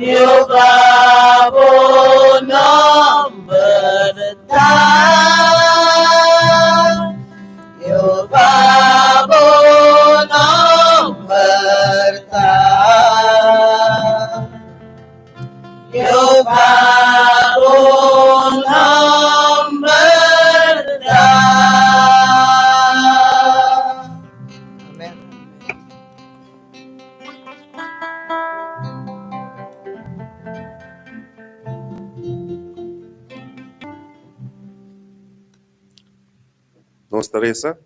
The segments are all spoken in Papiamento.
Jehová bo nòmber ta. Jehová bo nòmber ta. Jehová bo nòmber ta. Amen. Nos ta resa,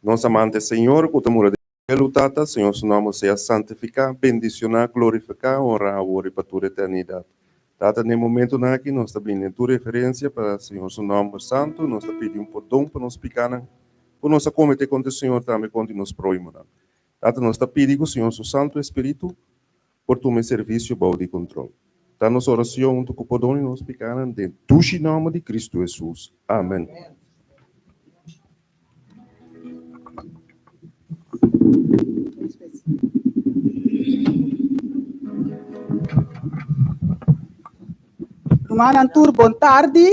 Nos amante Señor cu ta mura den cielo, Tata, Señor su nomber sea santifica, bendiciona, glorifica, honra awor y pa tur eternidad. Tata, den e momentonan aki nos ta bini den tur reverencia pa Señor su nomber santo, nos ta pidi un pordon pa nos picanan cu nos a comete contra Señor tambe contra nos prohimonan. Tata, nos ta pidi cu Señor su Santo Espiritu por tuma e servicio bou di control. Ta nos oracion hunto cu pordon di nos picanan den dushi nomber di Cristo Jesus. Amen. Rumannan tur bon tardi.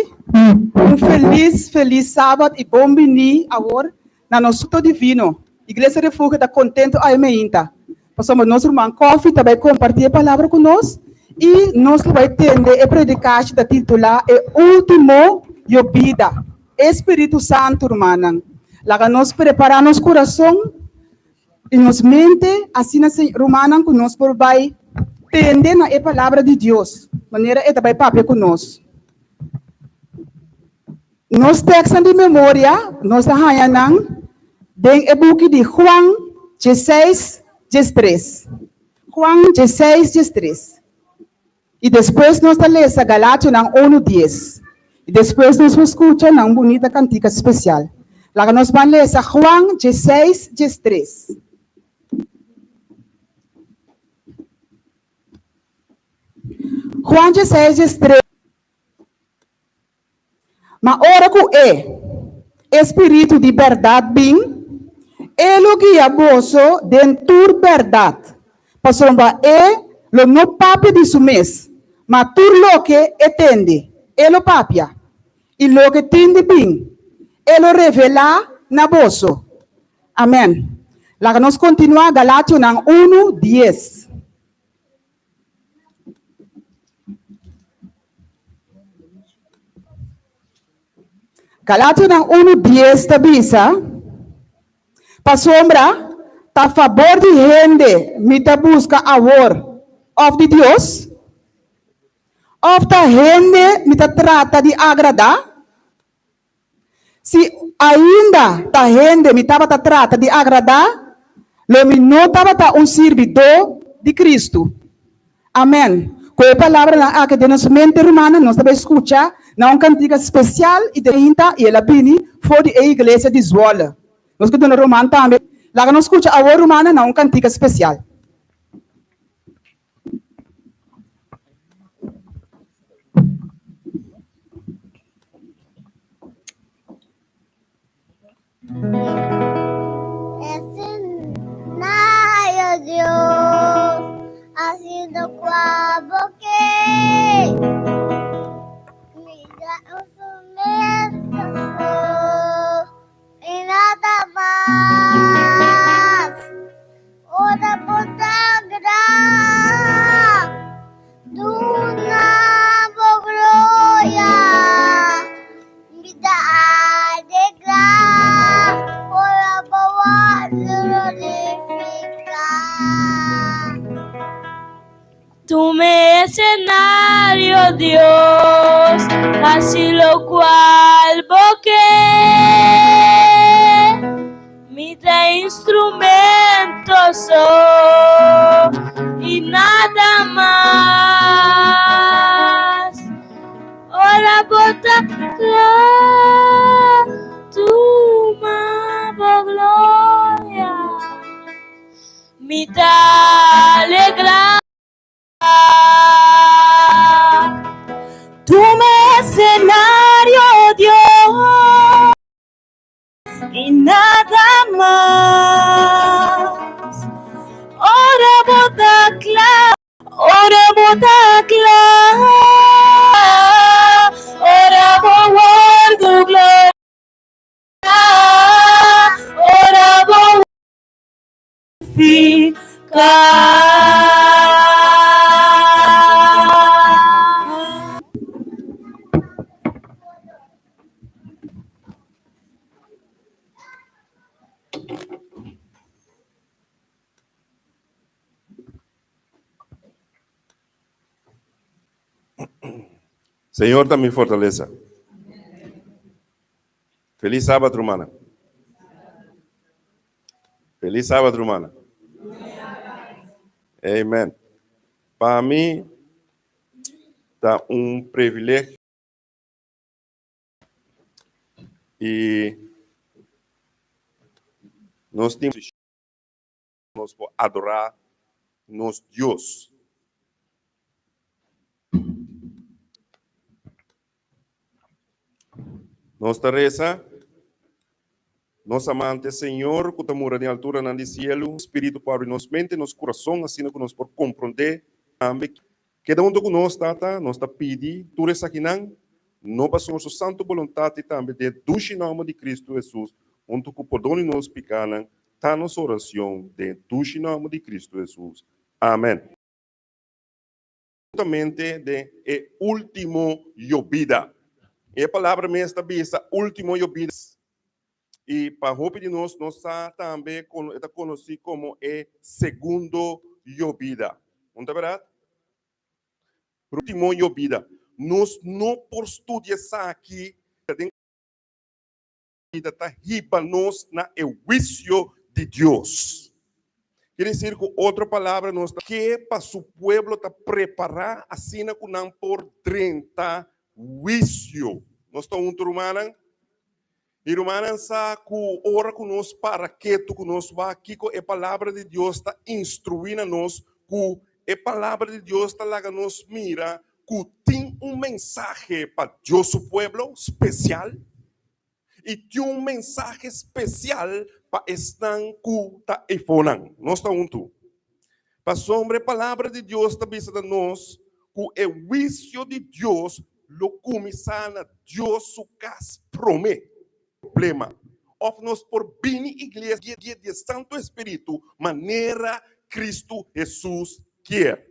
Un felis felis sabat i bon bini awor na nos Culto Divino. Iglesia Refugio ta contento awe meinta pasobra nos ruman Koffie ta bay comparti e palabra cu nos y nos lo bay tende e predicashi ta titula E Ultimo Yobida. E Spiritu Santu, rumannan, laga nos prepara nos curason y nos mente asina, rumannan, cu nos por bay tende na e palabra di Dios manera e ta bay papia cu nos. Nos tekstnan di memoria nos ta haña nan den e buki di Juan dieseis diestres. Juan dieseis diestres. I despues nos ta lesa Galationan unu dies. I despues nos por skucha na un bunita kantika spesial. Laga nos ban lesa Juan dieseis diestres. Juan dieseis diestres. Ma ora ku e, e spiritu di bèrdat bin, e lo guia boso den tur bèrdat, pasobra e lo no papia di su mes, ma tur loke e tende, e lo papia, i loke tin di bin, e lo revelá na boso. Amèn. Laga nos kontinuá Galationan unu, dies. Galationan unu dies ta bisa, Pasobra ta fabor di hende mi ta buska awor, òf di Dios? Òf ta hende mi ta trata di agradá? Si ainda ta hende mi tabata trata di agradá, lo mi no tabata un sirbidó di Kristu. Amèn. Ku e palabranan aki den nos mente, rumannan, nos ta bai skucha na un kantika spesial i den i el a bini for di e iglesia di Zwolle. Nos ku duna ruman tambe. Laga nos skucha awor, rumannan, na un kantika spesial. Escenario Dios haciendo cua boque Mira un instrumento y nada mas. Ora bo ta gran, duna bo gloria. Mi ta alegrá ora bo wòrdu glorifiká. Tuma escenario Dios, haci locual bo ke. Mi ta instrumento so y nada mas. Ora bo ta cla, tuma bo gloria. Mi ta alegrá. Tuma escenario, Dios, y nada más. mas. Ora bo ta kla, ora bo ta kla, ora bo wòrdu gloriá, ora bo fica. Señor ta mi fortaleza. Feliz sábado, rumana. Feliz sábado, rumana. Amen. Pa mi ta un privilegio y nos tin nos por adora nos Dios. Nos ta resa, Nos amante Señor ku ta mura den alturanan di sielu, Spiritu por abri nos mente, nos kurason, asina ku nos por komprondé tambe. Keda huntu ku nos, Tata, nos ta pidi tur esakinan, no pasobra Su santu boluntat i tambe den e dushi nòmber di Kristu Hesus, huntu ku pordon di nos pikanan, ta nos oracion den e dushi nòmber di Kristu Hesus. Amen. Juntamente den e ultimo yobida. E palabra mes ta bisa ultimo yobida. I pa hopi di nos, nos sa tambe e ta konosí komo e segundo yobida. No ta bèrdat? Ultimo yobida. Nos no por studia esaki den. Bida ta hiba nos na e huisio di Dios. Quiere decir cu otro palabra nos ta ke pa su pueblo ta prepara asina cu nan por drenta huisio. Nos ta hunto rumannan? Y rumannan sa cu ora cu nos para ketu cu nos wak kico e palabra di Dios ta instrui na nos cu e palabra di Dios ta laga nos mira cu tin un mensahe pa Dios su pueblo special y tin un mensahe special pa esnan cu ta efonan. Nos ta huntu. Pasobra e palabra di Dios ta bisa na nos cu e huicio di Dios lo cuminsa na Dios su cas prome. Problema. Of nos por bini iglesia guia di e Santo Espiritu manera Cristo Jesus kier.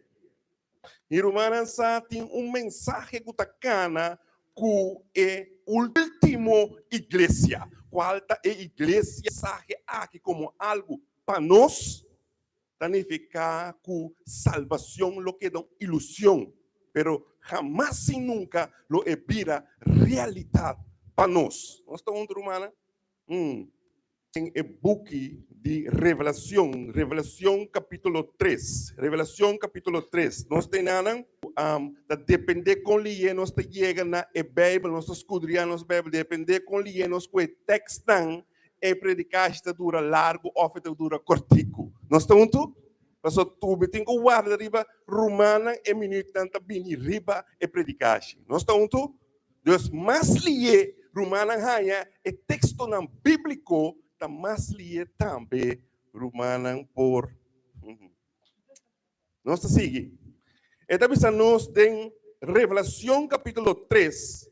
Mi rumannan sa tin un mensahe ku ta kana ku e ultimo iglesia, kual ta e iglesia. Mensahe aki komo algu pa nos ta nifiká ku salbacion lo keda un ilusion, pero hamas sin nunka lo e bira realidat pa nos. Nos ta huntu rumannan? Den e buki di Revelacion, Revelacion capítulo tres, Revelacion capítulo tres, nos ta enanan, ta depende con liye nos ta yega na e Bijbel, nos ta scudriña nos Bijbel, depende con liye nos cu e tekstnan, e predicashi ta dura largo of e ta dura cortico. Nos ta hunto? Pasobra tur tin cu warda riba rumannan e minuutnan ta bini riba e predicashi. Nos ta hunto? Dus mas lié rumannan haña e tekstonan bíbliko, ta mas lié tambe rumannan por. Nos ta sigui. E ta bisa nos den Revelacion capítulo 3,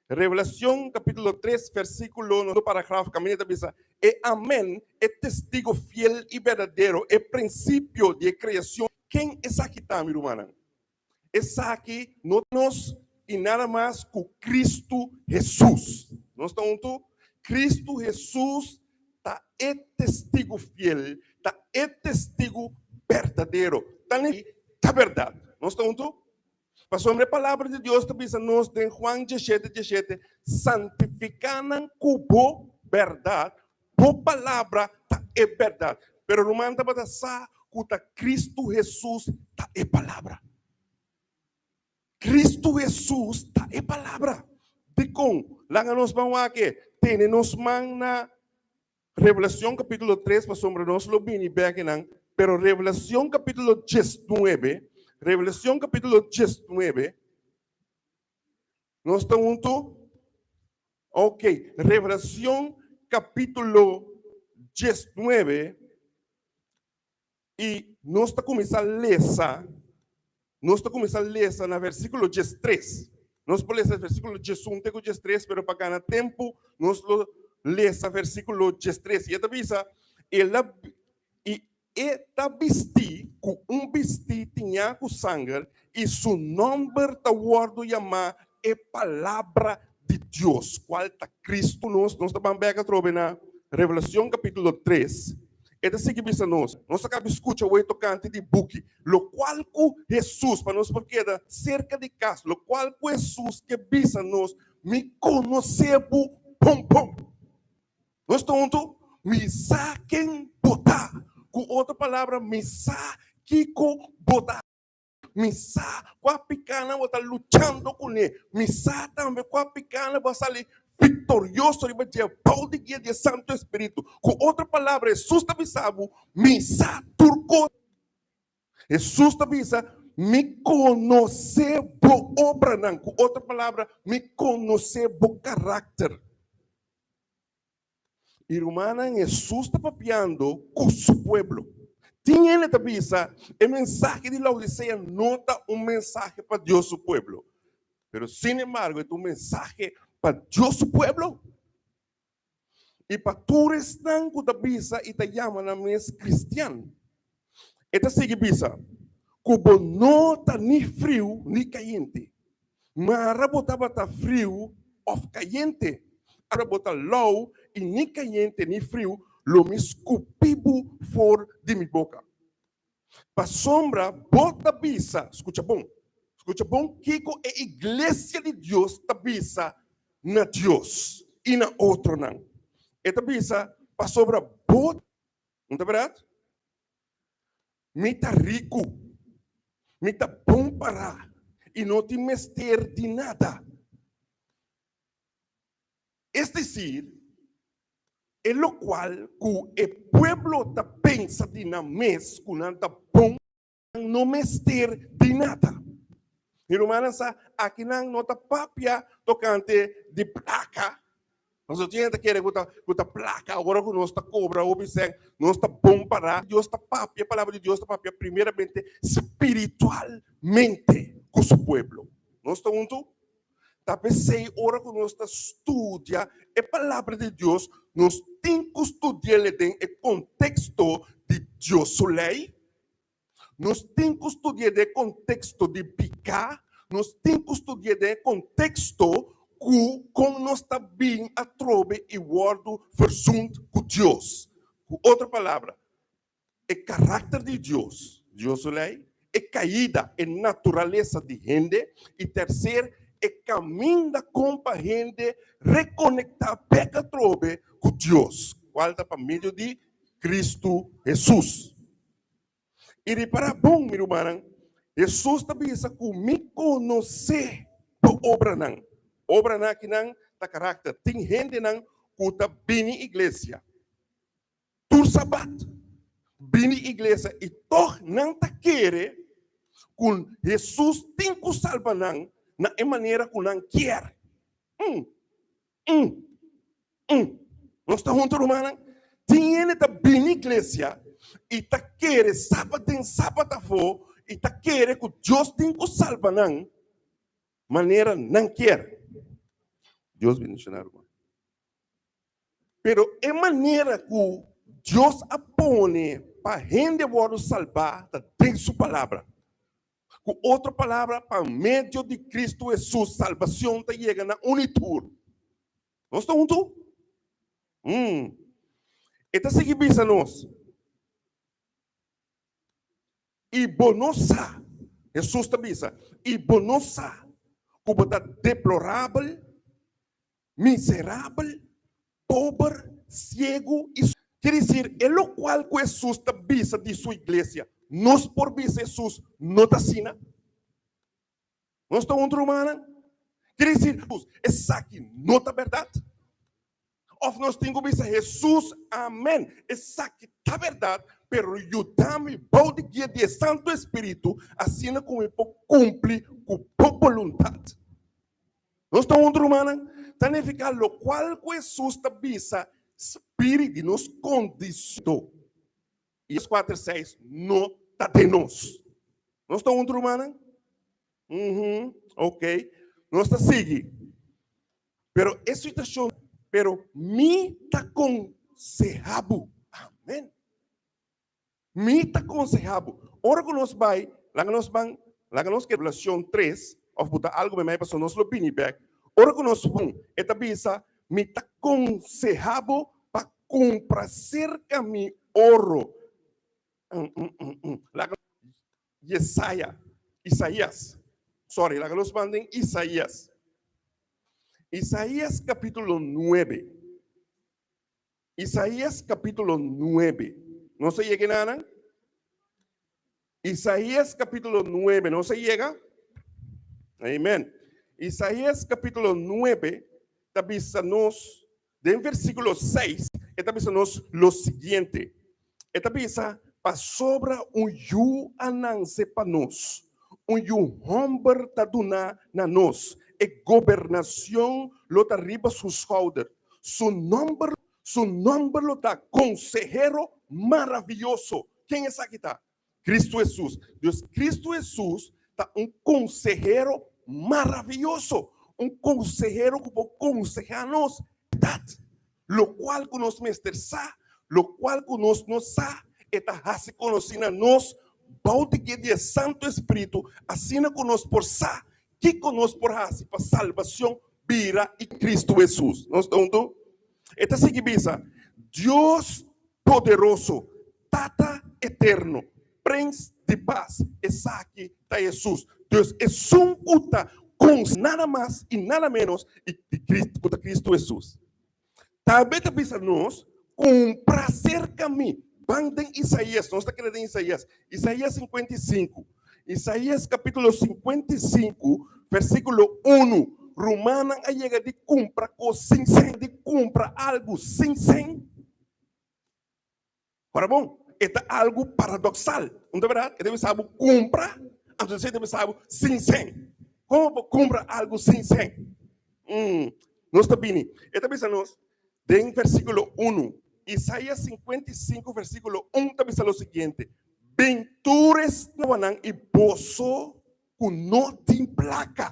Revelacion capítulo 3 versículo, no paragraf, caminda ta bisa, E Amen, e testigo fiel i berdadero, e principio di e creacion. Ken esaki ta, mi rumannan? Esaki no ta nos i nada mas ku Kristu Hesus. Nos ta huntu? Kristu Hesus ta e testigu fiel, ta e testigu berdadero. Ta ni ta bèrdat. Nos ta huntu? Pasobra e Palabra di Dios ta bisa nos den Juan dieshete dieshete, Santifiká nan ku bo bèrdat, Bo palabra ta e bèrdat. Pero ruman tabata sa ku ta Kristu Hesus ta e Palabra. Kristu Hesus ta e Palabra. Dikon? Laga nos ban wak e. Tene nos man na Revelacion capítulo 3, pasobra nos lo bini bek einan. Pero Revelacion capítulo 19, Revelacion capítulo 19, nos ta huntu? Ok, Revelacion capítulo. 19 i nos ta kuminsá lesa, nos ta kuminsá lesa na versíkulo 13. Nos por lesa versíkulo 11 te ku 13, pero pa gana tempu nos lo lesa versíkulo 13. I e ta bisa, El a i e ta bistí ku un bistí tiñá ku sanger, i su nòmber ta wòrdu yamá e Palabra di Dios, kual ta Kristu. Nos nos ta ban bèk atrobe na Revelashon kapítulo 3. E ta sigui bisa nos, Nos a kabi skucha awor tokante di buki, lokual ku Hesus, pa nos por keda serka di kas, lokual ku Hesus ke bisa nos, Mi konosé bo bon bon. Nos ta huntu? Mi sa ken bo ta. Ku otro palabra, mi sa kiko bo ta. Mi sa kua pikánan bo ta luchando kuné. Mi sa tambe kua pikánan bo a sali viktorioso riba dje bou di guia di e Santu Espíritu. Ku otro palabra, Hesus ta bisa bo, Mi sa tur kos. Hesus ta bisa, Mi konosé bo obranan. Ku otro palabra, mi konosé bo karakter. I rumannan, Hesus ta papiando ku su pueblo. Tin hende ta bisa, e mensahe di Laodisea no ta un mensahe pa Dios su pueblo. Pero sin embargo, e ta un mensahe pa Dios su pueblo. I pa tur esnan ku ta bisa i ta yama nan mes kristian. E ta sigui bisa, Ku bo no ta ni friu ni kayente. Mara bo tabata friu òf kayente, ora bo ta lou i ni kayente ni friu, lo mi skupi bo for di mi boka. Pasobra bo ta bisa, skucha bon, skucha bon kiko e iglesia di Dios ta bisa na Dios i na otronan. E ta bisa, Pasobra bo. No ta bèrdat? Mi ta riku, mi ta bon pará i no tin mester di nada. Es desir, e lokual ku e pueblo ta pensa di nan mes ku nan ta bon, nan no mester di nada. Mi rumannan sa, akinan no ta papia tokante di plaka. Nos tin hende ta kere ku ta ku ta plaka ora ku nos ta kobra hopi sèn, nos ta bon pará. Dios ta papia, palabra di Dios ta papia primeramente spiritualmente ku su pueblo. Nos ta huntu? Ta p'esei ora ku nos ta studia e Palabra di Dios, nos tin ku studi'el den e konteksto di Dios su lei. Nos tin ku studi'é den e konteksto di piká. Nos tin ku studi'é den e konteksto ku kon nos ta bin atrobe i wòrdu verzoend ku Dios. Ku otro palabra, e karakter di Dios, Dios su lei, e kaida, e naturalesa di hende, i terser, e kaminda kon pa hende rekonektá bèk atrobe ku Dios, kual ta pa medio di Kristu Hesus. I ripará bon, mi rumannan, Hesus ta bisa ku mi konosé bo obranan. Obranan akinan ta karakter. Tin hendenan ku ta bini iglesia tur sabat, bini iglesia i tòg nan ta kere ku Hesus tin ku salba nan na e manera ku nan kier. Mm, mm. Mm. Nos ta huntu, rumannan? Tin hende ta bini iglesia i ta kere sabat den sabat afó i ta kere ku Dios tin ku salba nan manera nan kier. Dios bendishoná, ruman. Pero e manera ku Dios a pone pa hende wòrdu salbá ta den su Palabra. Ku otro palabra, pa medio di Kristu Hesus salbacion ta yega na un i tur. Nos ta huntu? Mm. E ta sigui bisa nos, I bo no sa, Hesus ta bisa, i bo no sa ku bo ta deplorabel, miserabel, pober, siegu i. Ker disir, e lokual ku Hesus ta bisa di su iglesia, nos por bisa Hesus no ta asina? Nos ta un rumannan? Ker disir, esaki no ta bèrdat? Òf nos tin ku bisa Hesus, Amèn, esaki ta bèrdat, pero yuda mi bou di guia di e Santu Espíritu asina ku mi por kumpli ku bo boluntat. Nos ta huntu, rumannan? Ta nifiká lokual ku Hesus ta bisa. Spirit, di nos kondishon. I es kuater seis no ta den nos. Nos ta huntu rumannan? Uhum, ok. Nos ta sigui. Pero e situashon, pero mi ta konseha bo. Amen. Mi ta konseha bo. Ora ku nos bai, laga nos ban, laga nos keda Revelashon tres, òf bo ta algu bei mei pasobra nos lo bini bèk. Ora ku nos bon, e ta bisa, Mi ta konseha bo pa kumpra serka mi oro. Laga Yesaya, Isaías, sorry, laga nos ban den Isaías. Isaías kapítulo nuebe. Isaías capítulo 9. ¿No se llega nada? Isaías capítulo 9. ¿No se llega? Amén. Isaías capítulo 9 tabisa nos, den versículo 6, tabisa nos lo siguiente. Tabisa pa sobra un yu a nanse pa nos. Un yu hòmber ta duná na nos. E gobernashon lo ta riba su skouder. Su nòmber, su nòmber lo ta Konsehero Maravioso. Ken esaki ta? Kristu Hesus. Dus Kristu Hesus ta un konsehero maravioso, un konsehero ku por konsehá nos bèrdat. Lokual ku nos mester sa, lokual ku nos no sa, e ta hasi konosí na nos bou di guia di e Santu Espíritu, asina ku nos por sa Kiko nos por hasi pa salbacion bira i Cristo Hesus? Nos ta huntu? E ta sigui bisa, Dios poderoso, Tata eterno, Prins di pas, esaki ta Hesus. Dus esun ku ta kons nada mas i nada menos i di Cristo, ku ta Cristo Hesus. Tambe ta bisa nos, Kumpra serka mi. Ban den Isaías, nos ta keda den Isaías, Isaías 55. Isaías kapítulo 55, versíkulo unu. Rumannan a yega di kumpra kos sin sèn, di kumpra algu sin sèn. Ora bon, e ta algu paradoksal, no ta bèrdat? E ta bisa bo kumpra, anto esei ta bisa bo sin sèn. Komo bo kumpra algu sin sèn? Nos ta bini. E ta bisa nos den versíkulo unu, Isaías 55 versíkulo un ta bisa lo siguiente, Bentura esnan i boso ku no tin plaka.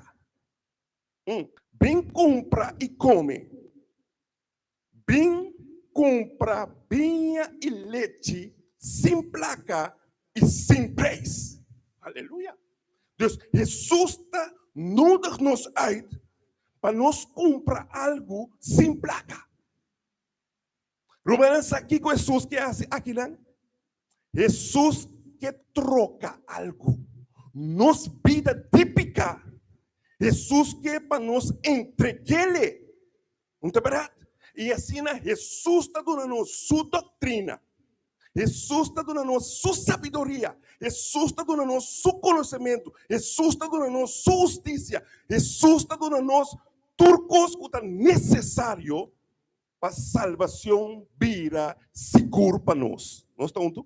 Bin kumpra i kome. Bin kumpra biña i lechi sin plaka i sin preis. Aleluya! Dus Hesus ta nodig nos uit pa nos kumpra algu sin plaka. Rumannan sa kiko Hesus ke hasi akinan? Hesus ke troka algu. Nos bida di piká, Hesus ke pa nos entreg'Ele. No ta bèrdat? I asina Hesus ta duna nos su doktrina, Hesus ta duna nos su sabiduria, Hesus ta duna nos su konosementu, Hesus ta duna nos su hustisia, Hesus ta duna nos tur kos ku ta nesesario pa salbacion bira sigur pa nos. Nos ta huntu?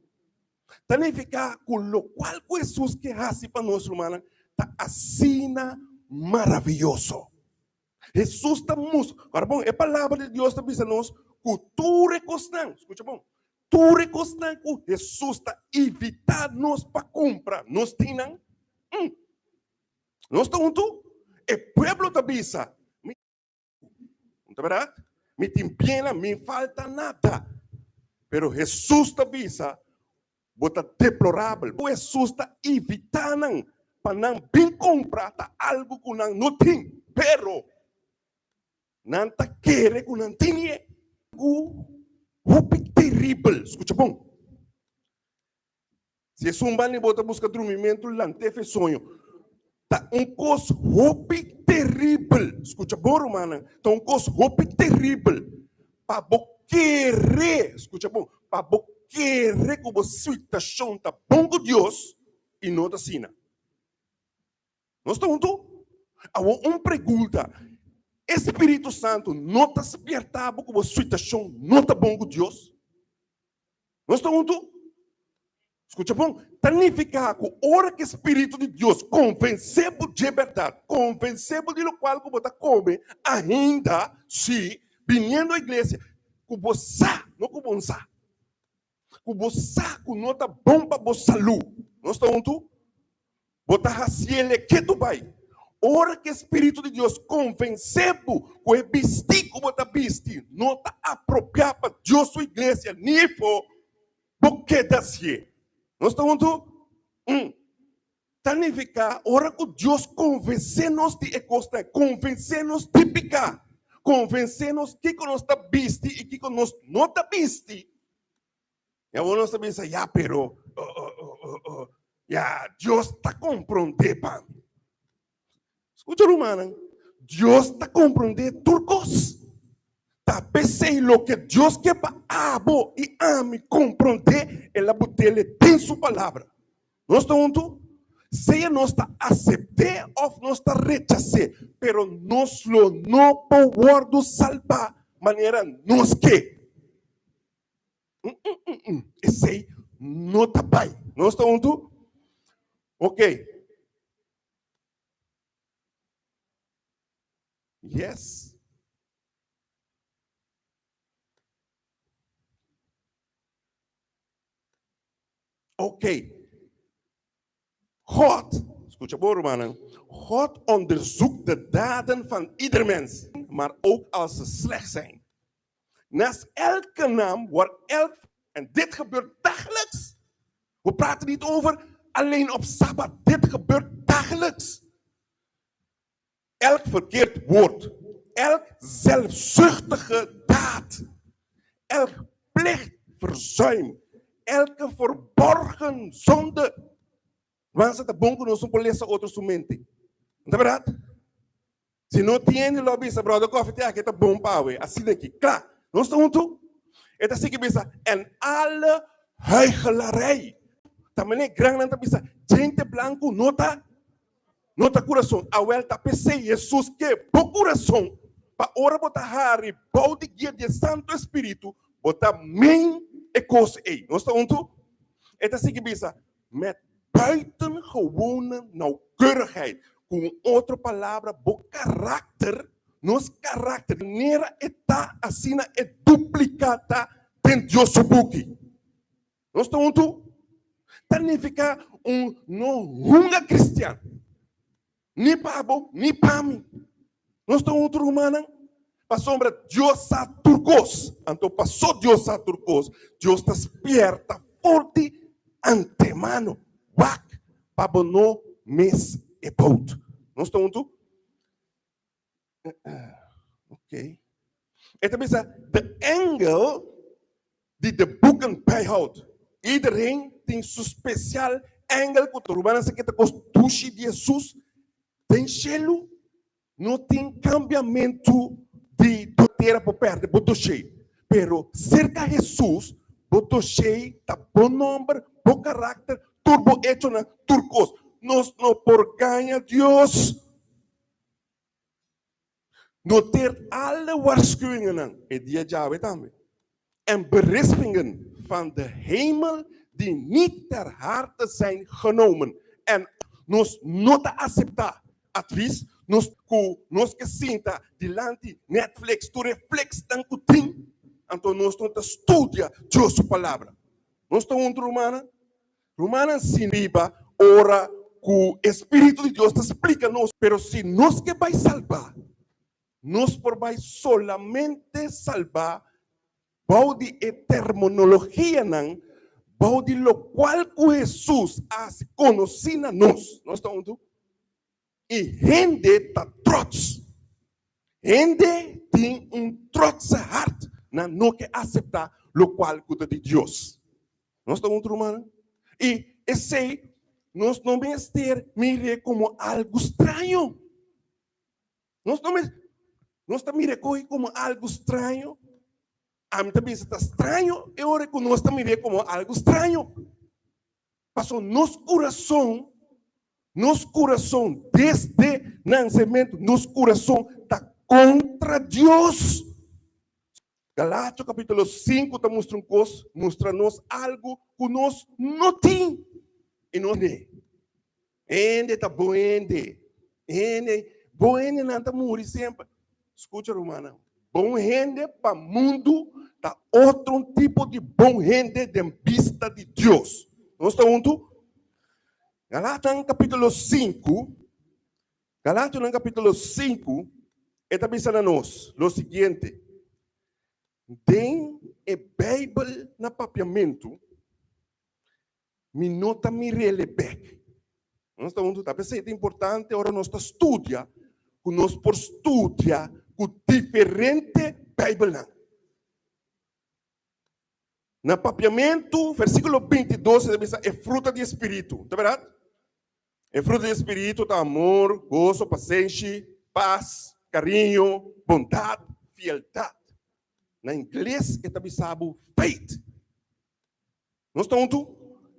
Ta nifica cu locual cu Hesus ke haci pa nos, rumannan, ta asina maraviyoso. Hesus ta mus. Ora bon, e palabra di Dios ta bisa nos cu tur e cosnan, scucha bon, tur e cosnan cu Hesus ta invita nos pa cumpra, nos tin nan? Mm. Nos ta huntu? E pueblo ta bisa, Mi No ta berdad? Mi tin biennan, mi falta nada. Pero Hesus ta bisa, Bo ta deplorabel. Bo Hesus ta invita nan pa nan bin cumpra ta algo cu nan no tin, pero nan ta kere cu nan tin e. Algo hopi teribel. Scucha bon. Si esun banda bo ta buska drumimentu, lant'é fe soño. Ta un kos hopi teribel, skucha bon rumannan, ta un kos hopi teribel pa bo kere, skucha bon, pa bo kere ku bo situashon ta bon ku Dios i no ta asina. Nos ta huntu? Awor un pregunta, e Spiritu Santu no ta spierta bo ku bo situashon no ta bon ku Dios? Nos ta huntu? Skucha bon, ta nifiká ku ora ku e Spiritu di Dios konvensé bo dje bèrdat, konvensé bo di lokual ku bo ta kome ainda, sí, biniendo a iglesia, ku bo sa, no ku bo no sa, ku bo sa ku no ta bon pa bo salú. Nos ta huntu? Bo ta hasié ketu bai. Ora ku e Spiritu di Dios konvensé bo ku e bistí ku bo ta bisti no ta apropiá pa Dios su iglesia ni afó, bo keda hasié. Nos ta huntu? Un. Ta nifiká ora ku Dios konvensé nos di e kosnan, konvensé nos di piká, konvensé nos kiko nos ta bisti i kiko nos no ta bisti. I awor nos ta bisa, ya, pero ya, Dios ta komprondé pa mi. Skucha rumannan, Dios ta komprondé tur kos. Ta p'esei loke Dios ke pa abo i ami komprondé, el a bot'el den su Palabra. Nos ta huntu? Sea nos ta asept'é òf nos ta rechas'é, pero nos lo no por wòrdu salbá manera nos ke. Esei no ta bai. Nos ta huntu? Ok. Yes. Ok. God, skucha bon rumannan, God onderzoekt de daden van ieder mens, maar ook als ze slecht zijn. Naast elke naam wordt elk, en dit gebeurt dagelijks. We praten niet over alleen op Sabbat, dit gebeurt dagelijks. Elk verkeerd woord, elk zelfzuchtige daad, elk plichtverzuim, elke verborgen zonde. Wansa ta bon ku nos no por lesa otro su mente. No ta bèrdat? Si no tin hende lo a bisa, Brother Coffee te aki ta bon pa awe. Asina aki. Kla. Nos ta huntu? E ta sigui bisa, En alle huichelarij. Ta manera grannan ta bisa, djente blanku no ta No ta kurason. Awel ta p'esei Hesus ke bo kurason pa ora bo ta hari bou di guia di e Santu Espiritu, bo ta min e kos ei. Nos ta huntu? E ta sigui bisa, Met buitengewone nauwkeurigheid. Ku un otro palabra, bo karakter, nos karakter, manera e ta, asina e dupliká ta den Dios su buki. Nos ta huntu? Ta nifiká un no hunga kristian. Ni pa bo, ni pa mi. Nos ta huntu, rumannan? Pasobra Dios sa tur kos. Anto paso Dios sa tur kos, Dios ta spierta for di antemano. Wak pa bo no mis e bout. Nos ta huntu? Ok. E ta bisa, de engel die de boeken bijhoudt. Iedereen tin su special engel ku ta rumannan sa ke ta kos dushi di Hesus den shelu. No tin kambiamentu di tera por perde bo doshé. Pero serka Hesus bo doshé ta bo nomber, bo karakter, tur bo echonan, tur kos. Nos no por gaña Dios. Noteert alle waarschuwingennan, e dia djawe tambe, en berispingen van de hemel die niet ter harte zijn genomen. En nos no ta aseptá advis, nos ku nos ke sinta dilanti Netflix tur e flixnan ku tin, anto nos no ta studia Dios su palabra. Nos ta huntu, rumannan? Rumannan sin biba ora ku e Spiritu di Dios ta splika nos. Pero si nos ke bai salbá, nos por bai solamente salbá bou di e termonologianan, bou di lokual ku Hesus a hasi konosí na nos. Nos ta huntu? I hende ta trots. Hende tin un trotse hart, nan no ke aseptá lokual ku ta di Dios. Nos ta huntu, rumannan? I esei nos no mester mir'é komo algu straño. Nos no mester, nos ta mir'é kohe komo algu straño. Ami ta bisa ta straño e ora ku nos ta mir'é komo algu straño. Pasobra nos kurason, nos kurason desde nansementu, nos kurason ta kontra Dios. Galatio kapítulo 5 ta mustra un kos, mustra nos algu ku nos no tin i nos ne. Hende ta bon hende, hende, bon hendenan ta muri semper. Skucha rumannan, bon hende pa mundu. Ta otro un tipo di bon hende den bista di Dios. Nos ta huntu? Galatan kapítulo 5, Galatonan kapítulo 5, e ta bisa na nos lo siguiente. Den e Beibel na papiamentu, mi no ta mir'el e bek. Nos ta huntu? Ta p'esei ta importante ora nos ta studia ku nos por studia ku diferente Beibelnan. Na papiamentu, versíkulo 22 e ta bisa e fruta di e spiritu. Ta bèrdat? E fruta di e spiritu ta amor, goso, pasenshi, pas, kariño, bondat, fieldat. Na ingles e ta bisa bo faith. Nos ta huntu?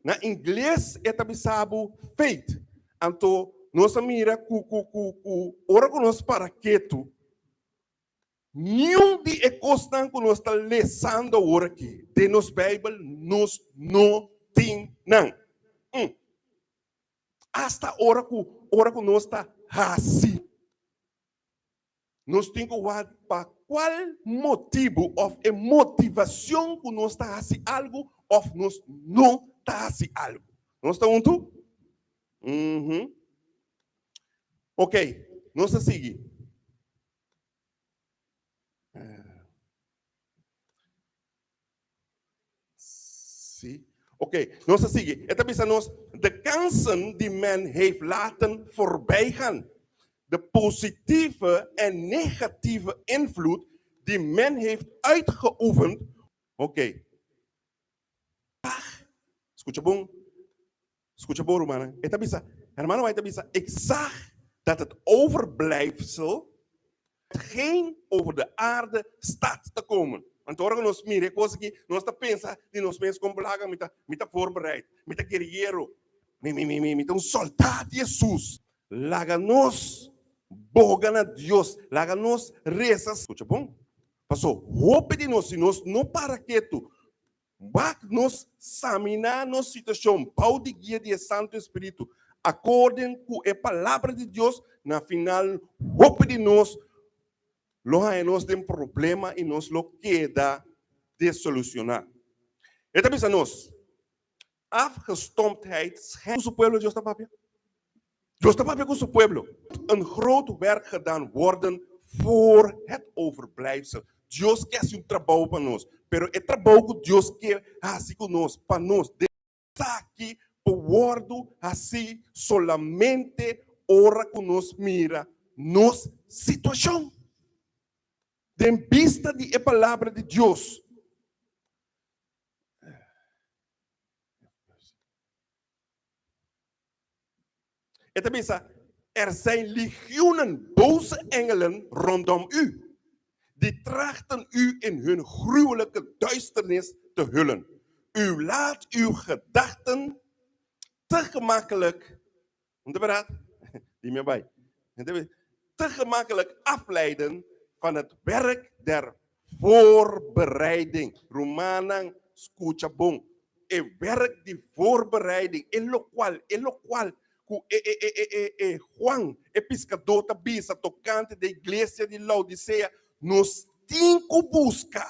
Na ingles e ta bisa bo faith. Anto nos a mira ku ku ku ku ora ku nos para ketu, niun di e kosnan ku nos ta lesando awor aki den nos Beibel nos no tin nan. Mm. Asta ora ku ora ku nos ta hasi. Nos tin ku wak pa kual motibu òf e motivashon ku nos ta hasi algu òf nos no ta hasi algu. Nos ta huntu? Uhum. Ok, nos ta sigui. Sí. Oké, nos ta sigui. E ta bisa nos, de kansen die men heeft laten voorbijgaan. De positieve en negatieve invloed die men heeft uitgeoefend. Oké. Skucha bon. Skucha bon, rumannan. E ta bisa, hermano White ta bisa, ik zag dat het overblijfsel geen over de aarde staat te komen. Want ora ku nos mira e kos aki, nos ta pensa di nos mes kon plaga, mi ta, mi ta voorbereid, mi ta guerriero, mi, mi, mi, mi, mi ta un soldat di Hesus. Laga nos boga na Dios, laga nos resa. Skucha bon, paso hopi di nos, si nos no para ketu, Wak nos saminá nos situashon bou di guia di e Santu Espíritu, akorden ku e Palabra di Dios, na final hopi di nos lo haña nos den problema i nos lo keda desolusioná. E ta bisa nos, Afgestomptheid schijnt. Ku su pueblo Dios ta papia? Dios ta papia ku su pueblo. Een groot werk gedaan worden voor het overblijfsel. Dios ke hasi un trabou pa nos, pero e trabou ku Dios ke hasi ku nos, pa nos, den esaki por wòrdu hasí solamente ora ku nos mira nos situashon den bista di e Palabra di Dios. E ta bisa, Er zijn legioenen boze engelen rondom u, die trachten u in hun gruwelijke duisternis te hullen. U laat uw gedachten te gemakkelijk, Komt e Di mi bai. Te gemakkelijk afleiden van het werk der voorbereiding. Rumannan, skucha bon. E werk di voorbereiding, e lokual, e lokual ku e, e, e, e, e, e Juan, e piskadó ta bisa tokante de iglesia di Laodisea, nos tin ku buska.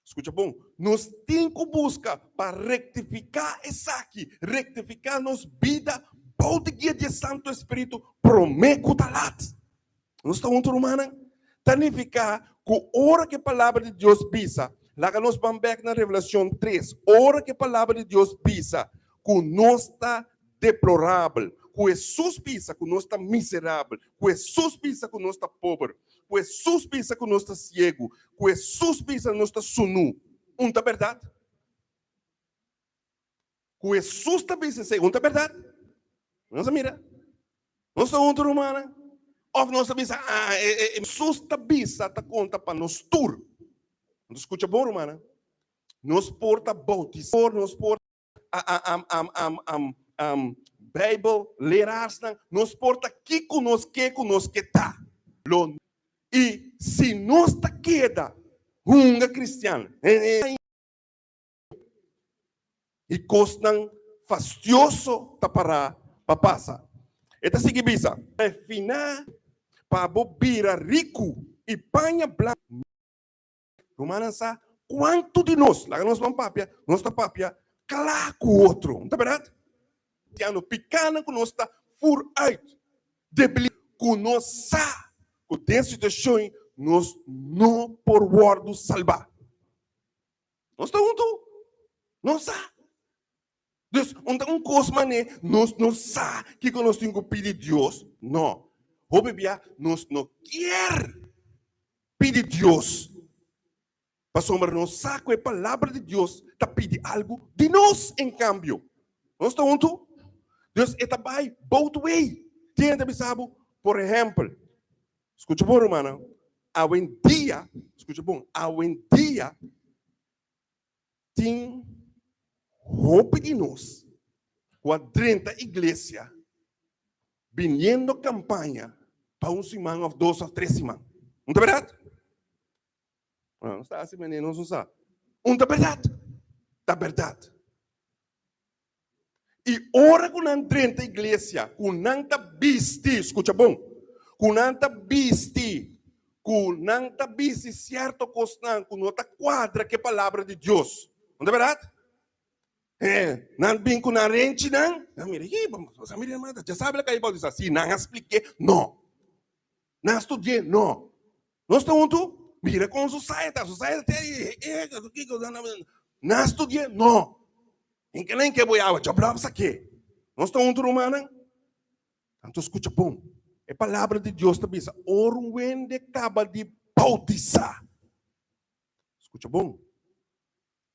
Skucha bon, nos tin ku buska pa rektifiká esaki, rektifiká nos bida bou di guia di e Santu Espíritu promé ku ta lat. Nos ta huntu, rumannan? Ta nifiká ku ora ku e Palabra di Dios bisa, laga nos ban bèk na Revelashon tres, ora ku e Palabra di Dios bisa ku nos ta deplorabel, ku Hesus bisa ku nos ta miserabel, ku Hesus bisa ku nos ta pober, ku Hesus bisa ku nos ta siegu, ku Hesus bisa nos ta sunú. Un ta bèrdat? Ku Hesus ta bisa esei, un ta bèrdat? Nos a mira. Nos ta huntu, rumannan? Òf nos ta bisa, ah, e, e, e Hesus ta bisa ta konta pa nos tur. Nos skucha bon, rumannan. Nos por ta boutisá, nos por Bijbel leraarsnan, nos por ta kiko nos ke ku nos ke ta. Lo i si nos ta keda hunga kristian i kosnan fastioso ta pará pa pasa. E ta sigui bisa. Refiná pa bo bira riku i paña blanku. Rumannan sa kuantu di nos, laga nos ban papia, nos ta papia kla ku otro. No ta bèrdat? Tiano pikánan ku nos ta fur uit, debili ku nos sa ku den situashon nos no por wòrdu salbá. Nos ta huntu? Nos sa. Dus, un ta un kos manera nos no sa kiko nos tin ku pidi Dios. No. Hopi bia nos no kier pidi Dios pasobra nos sa ku e Palabra di Dios ta pidi algu di nos en kambio. Nos ta huntu? Dus e ta bai both way. Tin hende ta bisa bo, por ehèmpel, skucha bon rumannan, awendia, skucha bon, awendia Tin hopi di nos ku a drenta iglesia biniendo kampaña pa un siman òf dos òf tres siman. Un ta bèrdat? Nos ta hasi manera nos no sa. Un ta bèrdat? Ta bèrdat. I ora ku nan drenta iglesia, ku nan ta bisti, skucha bon, ku nan ta bisti, ku nan ta bisti sierto kosnan ku no ta kuadra ku e palabra di Dios. No ta bèrdat? He, nan bin ku nan renchinan, nan mira, hi, bo sa mira hermana, dja sabi loke a bautisá. Si nan a splik'é, no. Nan a studi'é, no. Nos ta huntu? Mira kon su saya ta, su saya ta te, e, kiko, nan a studi'é, no. Hinka nan ke bo yawa, djablòp sa ke. Nos ta huntu rumannan? Anto skucha bon. E palabra di Dios ta bisa, ora un wende kaba di boutisá, skucha bon,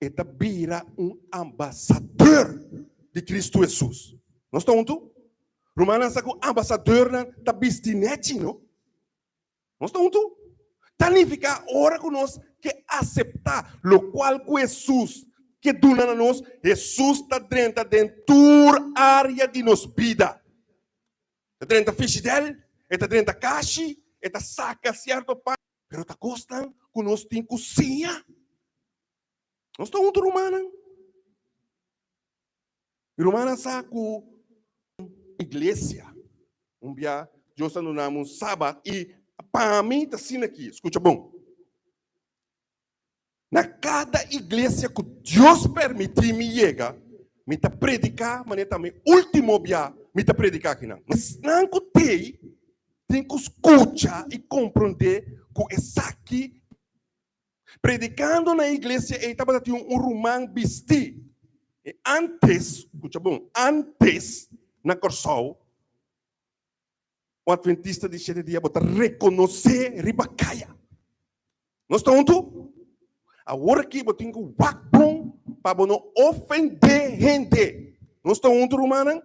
e ta bira un ambasador di Kristu Hesus. Nos ta huntu? Rumannan sa ku ambasadornan ta bisti nèchi, no? Nos ta huntu? Ta nifiká ora ku nos ke aseptá lokual ku Hesus ke duna na nos, Hesus ta drenta den tur área di nos bida. Ta drenta fishidèl, e ta drenta kashi, e ta saka sierto pa. Pero ta kosnan ku nos tin ku siña. Nos ta huntu rumannan. Mi rumannan sa ku iglesia un bia Dios a duna mi un sabat i pa mi ta asina aki, skucha bon, na kada iglesia ku Dios permití mi yega, mi ta prediká manera ta mi último bia mi ta prediká akinan. Esnan ku t'ei tin ku skucha i komprondé ku esaki Predicando na e iglesia ei tabata tin un ruman bisti. E antes, scucha bon, antes na Corsou, un adventista di shete dia bo ta reconoce riba caya. Nos ta huntu? Awor aki bo tin cu wak bon pa bo no ofende hende. Nos ta huntu rumannan?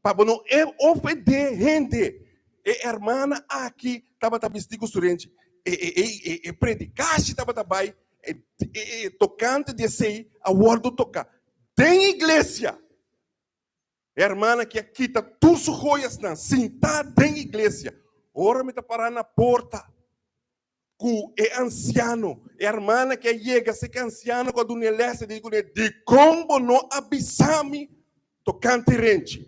Pa bo no ofendé hende. E hermana aki tabata bisti ku su renchi. E e e e e predikashi tabata bai e e e tokante di esei a wòrdu toká den iglesia. E hermana aki a kita tur su joyasnan sintá den iglesia. Ora mi ta pará na porta ku e ansiano, e hermana ki a yega serka e ansiano ku a duna e lès, e di kuné, Dikon bo no a bisa mi tokante renchi?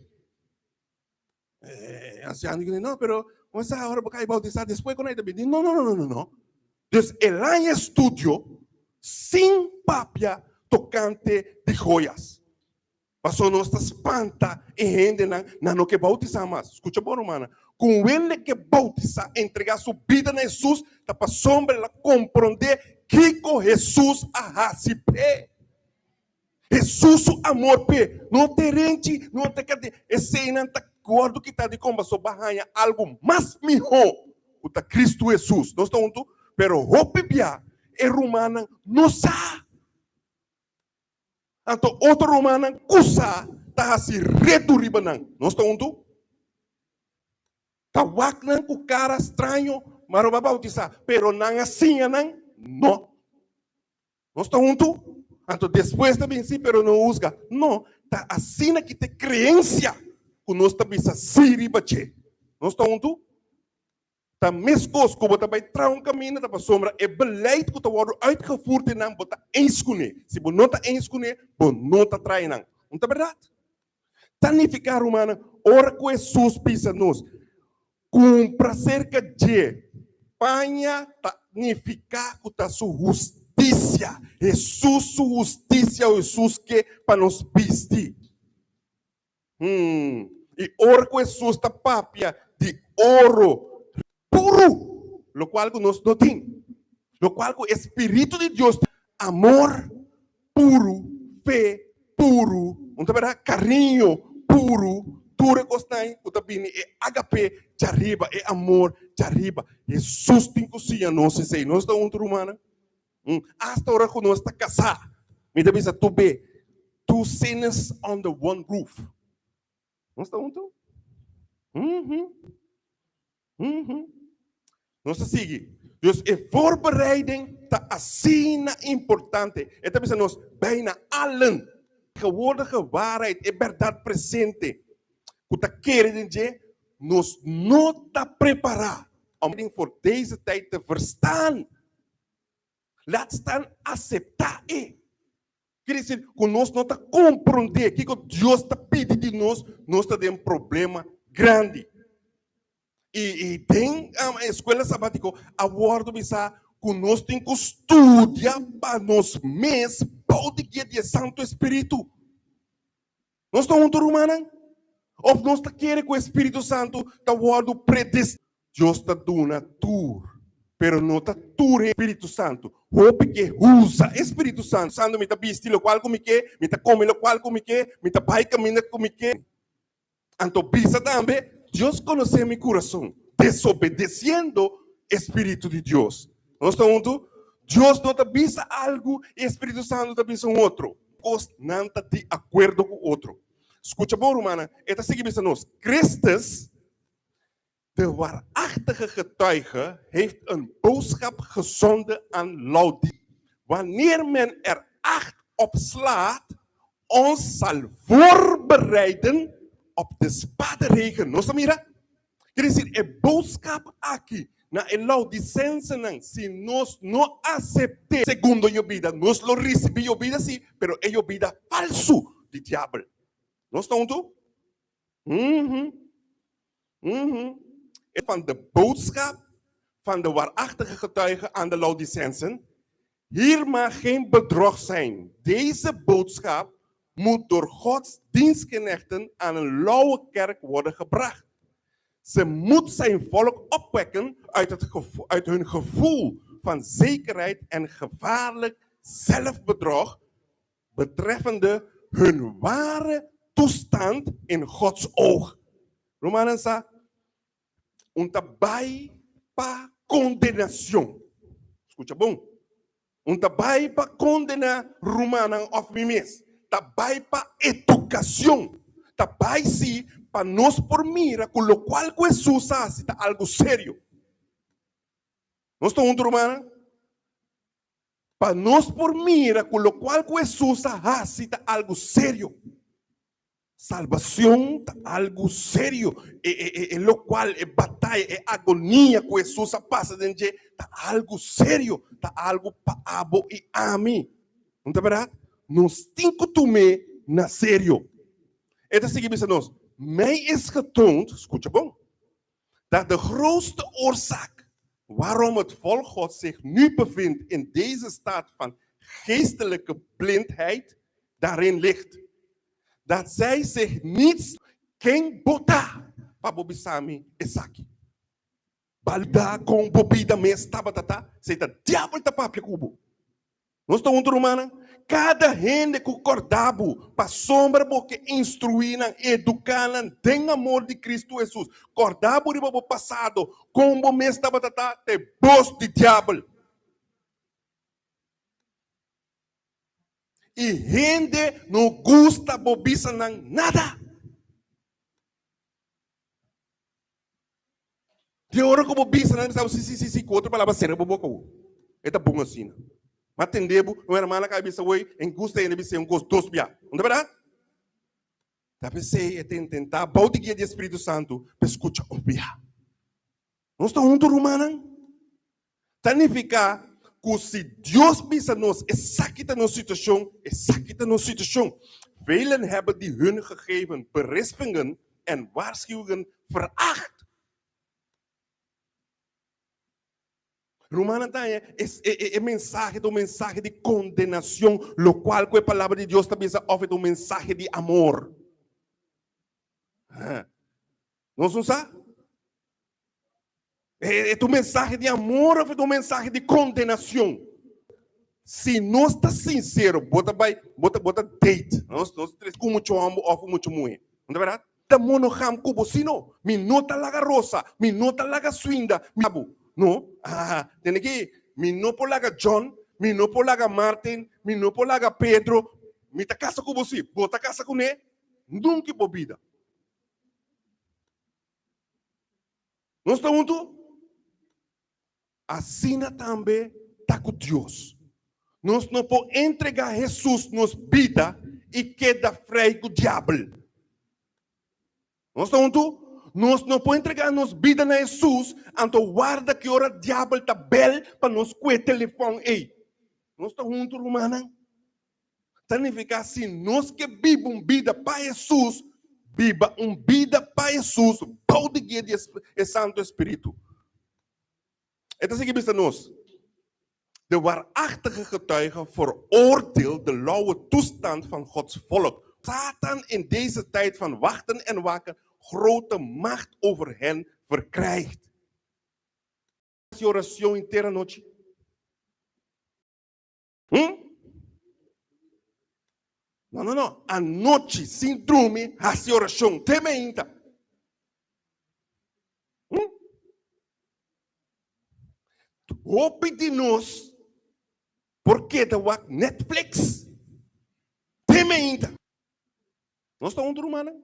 E ansiano di kuné, No, pero bo sa ora bo kai boutisá despues ku nan e ta bini. No, no, no, no, no, no. Dus el haña estudio sin papia tokante di joyas. Pasobra nos ta spanta e hendenan, nan no ke boutisá mas. Skucha bon, rumannan. Ku un hende ke boutisá, entregá su bida na Hesus, ta pasobra el a komprondé kiko Hesus a hasi p'e. Hesus su amor p'e no ta renchi, no ta kade. Eseinan ta wòrdu kitá di kon pasobra bo a haña algu mas mihó ku ta Kristu Hesus. Nos ta huntu? Pero hopi bia e rumannan no sa. Anto otro rumannan ku sa ta hasi retu riba nan. Nos ta huntu? Ta wak nan ku kara straño, ma roba bautisá, pero nan a siña nan? No. Nos ta huntu? Anto despues ta bin sí, pero no husga. No, ta asina ki ta e kreensia ku nos ta bisa sí riba dje. Nos ta huntu? Ta meskos ku bo ta bai traha un kaminda ta pasobra e beleid ku ta wòrdu uitgevoerd den nan bo ta eens kuné. Si bo no ta eens kuné, bo no ta traha nan. Un ta bèrdat? Ta nifiká, rumannan, ora ku Hesus bisa nos, Kumpra serka dje paña ta. nifiká ku ta su hustisia, Hesus su hustisia o Hesus ke pa nos bisti. Hmm. I ora ku Hesus ta papia di oro puru, lokual ku nos no tin, lokual ku e Spiritu di Dios tin, amor puru, fe puru, un ta berdad? Kariño puru, tur e kosnan ku ta bini e agape djariba, e amor djariba. Hesus tin ku siña nos esei. Nos ta huntu, rumannan? Hasta ora ku nos ta kasá, mi ta bisa tur be, two sinners under one roof. Nos ta huntu? Mhm. Mhm. Nos ta sigui. Dus e voorbereiding ta asina importante. E ta bisa nos bijna allen. Tegenwoordige waarheid, e bèrdat presente ku ta kere den dje, nos no ta prepará om voor deze tijd te verstaan. Laat staan aseptá e. Quiere decir ku nos no ta komprondé kiko Dios ta pidi di nos, nos ta den problema grandi. I, i den um, eskuela sabátiko a wòrdu bisá ku nos tin ku studia pa nos mes bou di guia di e Santu Espíritu. Nos ta huntu, rumannan? Of nos ta kere ku e Spiritu Santu ta wòrdu predest. Dios ta duna tur, pero no ta tur e Spiritu Santu. Hopi ke usa e Spiritu Santu. Santu mi ta bisti lokual ku mi ke, mi ta kome lokual ku mi ke, mi ta bai kaminda ku mi ke. Anto bisa tambe, Dios konosé mi kurason, desobedesiendo e Spiritu di Dios. Nos ta huntu? Dios no ta bisa algu i e Spiritu Santu ta bisa un otro. Kos nan ta di akuerdo ku otro. Skucha bon, rumannan, e ta sigui bisa nos, Christus, de waarachtige getuige, heeft een boodschap gezonden aan Laodicea. Wanneer men er acht op slaat, ons zal voorbereiden op de spaderegen. Nos ta mira? Quiere decir, e boodschap aki na e Laodicensenan, si nos no acept'é segundo yobida, nos lo ricibi yobida si, pero e yobida falsu di diabel. Nos ta huntu? Mhm. Mhm. E van de boodschap van de waarachtige getuige aan de Laodicensen, Hier mag geen bedrog zijn. Deze boodschap moet door Gods dienstknechten aan een lauwe kerk worden gebracht. Ze moet zijn volk opwekken uit, het uit hun gevoel van zekerheid en gevaarlijk zelfbedrog betreffende hun ware toestand in Gods oog. Romanen sa, Un ta bai pa kondenashon. Skucha bon. Un ta bai pa kondená rumannan òf mi mes. Ta bai pa edukashon. Ta bai si pa nos por mira ku lokual ku Hesus a hasi ta algu serio. Nos ta huntu rumannan? Pa nos por mira ku lokual ku Hesus a hasi ta algu serio. Salbacion ta algu serio. E, e, e, e locual, e bataya, e agonia cu Jesus a pasa den dje, ta algu serio, ta algu pa abo i ami. No ta berdad? Nos tin cu tum'é na serio. E ta sigui bisa nos, Mij is getoond, scucha bon, dat de grootste oorzaak waarom het volk Gods zich nu bevindt in deze staat van geestelijke blindheid daarin ligt. Dat zij zich niets ken bo ta pa bo bisa mi esaki. Balda kon bo bida mes tabata ta, si ta diabel ta papia ku bo. Nos ta huntu rumannan? Kada hende ku kòrda bo, pasobra bo ke instruí nan, eduká nan den amor di Kristu Hesus. Kòrda bo riba bo pasado, kon bo mes tabata ta, ta e bos di diabel. I hende no gusta bo bisa nan nada. Di ora ku bo bisa nan bisa bo si si si si ku otro palabra sera bo boka bo. E ta bon asina. Ma tende bo un hermana ka bisa woi en gusta hende bisa un kos dos bia. No ta berdad? Ta p'esei e ta intentá bou di guia di e Spiritu Santu pa e skucha un bia. Nos ta huntu rumannan? Ta nifiká ku si Dios bisa nos esaki ta nos situashon, esaki ta nos situashon. Velen hebben die hun gegeven berispingen en waarschuwingen veracht. Rumannan ta haña e, e, e mensahe ta un mensahe di kondenashon, lokual ku e palabra di Dios ta bisa òf e ta un mensahe di amor. Nos no sa? E ta un mensahe di amor òf e ta un mensahe di kondenashon? Si nos ta sinsero, bo ta bai, bo ta, bo ta date, nos, nos tres ku muchu hòmber òf ku muchu muhé. No ta bèrdat? Ta monogam ku bo, si no, mi no ta laga Rosa, mi no ta laga Swinda, mi bo. No, ah, tende ki, mi no por laga John, mi no por laga Martin, mi no por laga Pedro, mi ta kasa ku bo si, bo ta kasa kuné, nunka bo bida. Nos ta huntu? Asina tambe ta ku Dios. Nos no por entregá Hesus nos bida i keda frei ku Diabel. Nos ta huntu? Nos no por entregá nos bida na Hesus anto warda ki ora Diabel ta bel pa nos kue telefòn ei. Nos ta huntu, rumannan? Ta nifiká si nos ke biba un bida pa Hesus, biba un bida pa Hesus bou di guia di e Santu Espiritu. E ta sigui bisa nos, De waarachtige getuige veroordeelt de lauwe toestand van Gods volk. Satan in deze tijd van wachten en waken grote macht over hen verkrijgt. Hasi oracion henter anochi. Hm? No, no, no. Anochi sin drumi hasi orashon te meinta. Hm? Hopi di nos por keda wak Netflix te meinta. Nos ta huntu rumannan?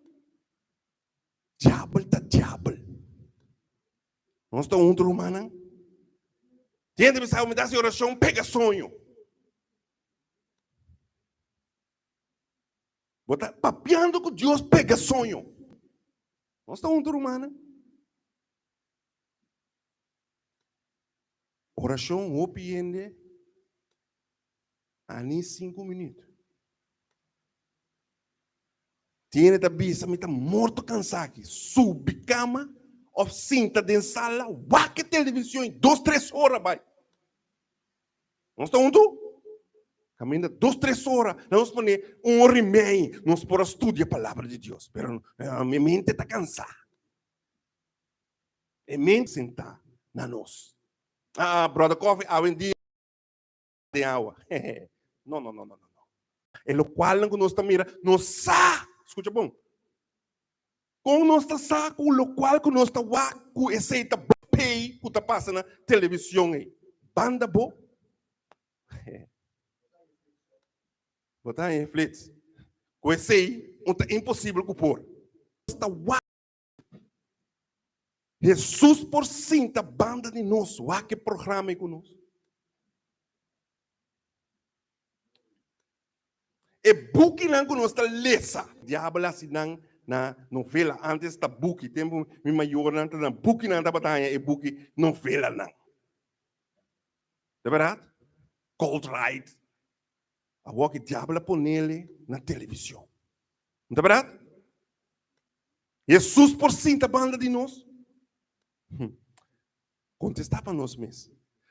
Diabel ta diabel. Nos ta huntu rumannan? Tin hende bisa mi ta hasi orashon pega soño. Bo ta papiando ku Dios pega soño. Nos ta huntu rumannan? Orashon hopi hende a ni sinku minüt. Tin hende ta bisa mi ta morto kansá aki. Subi kama òf sinta den sala wak e televishon i dos tres ora bai. Nos ta huntu? Kaminda dos tres ora, na nos pone un ora i mei, nos por a studia palabra di Dios. Pero mi mente ta kansá. E mente sentá na nos. Ah, brother Coffee, awendia den awa. No, no, no, no, no. E lokualnan ku nos ta mira, nos sa, skucha bon, kon nos ta sa ku lokual ku nos ta wak ku esei ta pei ku ta pasa na television ei? Banda bo. Bo ta haña flits. Ku esei un ta imposibel ku por. Nos ta wak. Hesus por sinta banda di nos, wak e programa ei ku nos. E bukinan ku nos ta lesa. Diabel hasi nan na novela. Antes ta buki. Tempu mi mayornan ta na bukinan tabata haña e buki novelanan. Ta bèrdat? Cold Ride. Awor ki diabel a ponele na television. No ta bèrdat? Hesus por sinta banda di nos? Kontestá pa nos mes.